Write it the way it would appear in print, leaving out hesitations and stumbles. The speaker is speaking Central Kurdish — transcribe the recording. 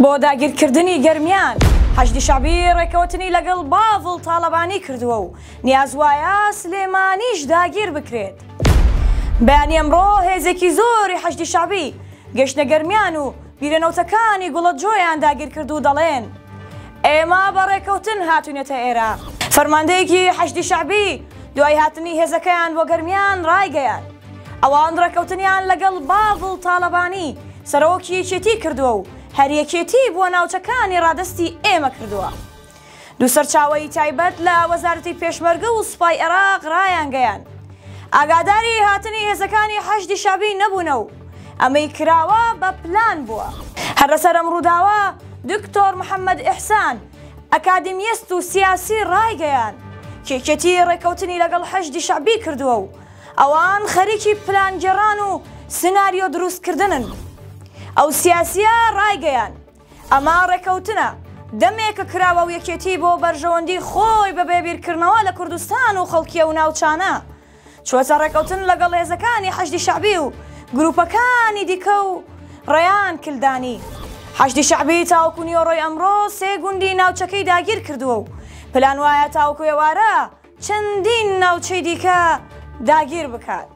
بۆ داگیرکردنی گەرمیان، حەشدی شەعبی ڕێککەوتنی لەگەڵ باڤڵ تاڵەبانی کردووە و نیاز وایە سلێمانیش داگیر بکرێت. بەیانی ئەمڕۆ هێزێکی زۆری حەشدی شەعبی گەیشتنە گەرمیان و بیرە نەوتەکانی گوڵەجۆیان داگیرکرد و دەڵێن، ئێمە بە ڕێککەوتن هاتوینەتە ئێرە. فەرماندەیەکی حەشدی شەعبی دوای هاتنی هێزەکەیان بۆ گەرمیان ڕایگەیاند، ئەوان ڕێککەوتنیان لەگەڵ باڤڵ تاڵەبانی سەرۆکی یەکێتی کردووە و هەر یەکێتی بووە ناوچەکانی ڕادەستی ئێمە کردووە. دوو سەرچاوەی تایبەت لە وەزارەتی پێشمەرگە و سوپای عێراق ڕایانگەیاند، ئاگاداری هاتنی هێزەکانی حەشدی شەعبی نەبوونە و ئەمەی کراوە بە پلان بووە. هەر لەسەر ئەم ڕووداوە دکتۆر محەمەد ئیحسان، ئەکادیمیست و سیاسی ڕایگەیاند، یەکێتی ڕێککەوتنی لەگەڵ حەشدی شەعبی کردووە و ئەوان خەریکی پلانگێڕان و سناریۆ دروستکردنن. ئەو سیاسییە ڕایگەیاند، ئەمە ڕێکەوتنە دەمێکە کراوە و یەکێتی بۆ بەرژەوەندی خۆی بەبێ بیرکردنەوە لە کوردستان و خەڵکی ئەو ناوچانە چووەتە ڕێکەوتن لەگەڵ هێزەکانی حەشدی شەعبی و گروپەکانی دیکە و ڕەیان کلدانی. حەشدی شەعبی تاوەکو نیوەڕۆی ئەمڕۆ سێ گوندی ناوچەکەی داگیر کردووە و پلان وایە تاوەکو ئێوارە چەندین ناوچەی دیکە داگیر بکات.